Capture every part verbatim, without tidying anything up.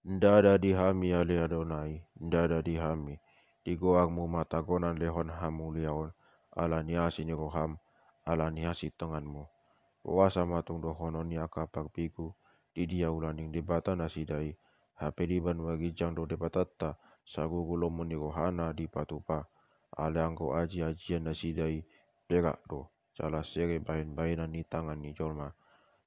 Ndada di hami ale Adonai, ndada di hami. Di goarmu ma tagonan lehon hamuliaon, ala ni asi ni roham, ala ni hasintonganmu. Boasa ma tung dohonon ni angka parpigu, di dia ulaning Debata nasida i? Hape di banua ginjang do Debatanta, sagugu lomo ni rohana dipatupa. Alai anggo ajiajian nasida i perak do, jala sere baenbaenan ni tangan ni jolma.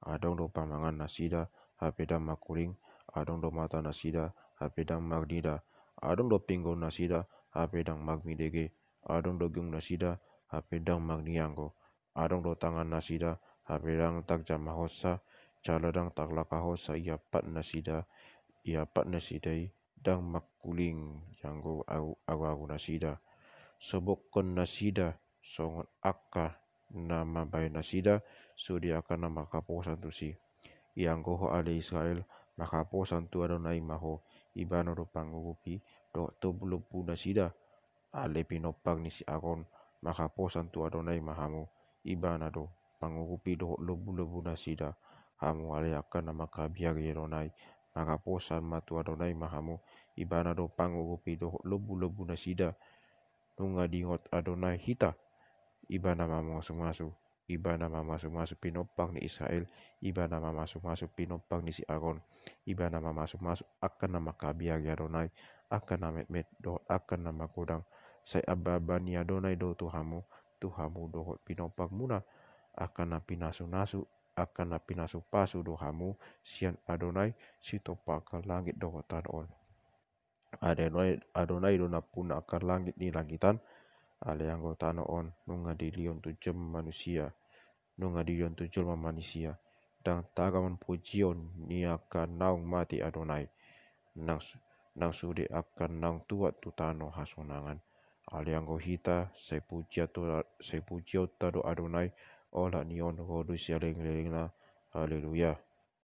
Adong do pamangan nasida, hape ndang mangkuling, adong do mata nasida, hape ndang marnida, adong do pinggol nasida, hape ndang marnidege, adong do gung nasida, hape ndang marnianggo, adong do tangan nasida, hape ndang tarjamahonsa, jala ndang tarlangkahonsa, iampat nasida, iampat nasida i ndang mangkuling, ianggo aru, aruaru nasida. Sobokkon nasida songon angka na mambahen nasida, sude angka na marhaposan tusi. Ianggo ho ale Israel, marhaposan tu Adonai ma ho, Ibana do pangurupi dohot lombu-lombu nasida. Ale pinompar ni si Aron, marhaposan tu Adonai ma hamu, Ibana do pangurupi dohot lombu-lombu nasida. Hamu ale angka na mangkabiari Adonai, marhaposan ma tu Adonai ma hamu, Ibana do pangurupi dohot lombu-lombu nasida. Nunga diingot Adonai hita, Ibana mamasumasu, Ibana mamasumasu pinompar ni Israel, Ibana mamasumasu pinompar ni si Aron, Ibana mamasumasu angka na mangkabiari Adonai, angka na metmet dohot angka na margodang. Sai ambaamba ni Adonai do tu hamu, tu hamu dohot pinomparmuna, angka na pinasunasu, angka na pinasupasu do hamu sian Adonai, sitompa angka langit dohot tano on. Adonai, Adonai do nampuna angka langit ni langitan, alai anggo tano on nunga dilehon tu jolma manusia, nunga dilehon tu jolma manisia. Ndang tagamon pujion ni angka naung mate Adonai, nang su-, nang sude angka naung tuat tu tano hasonangan. Alai anggo hita, sai pujion ta, sai pujionta do Adonai, olat ni on ro do silelenglelengna. Haleluya.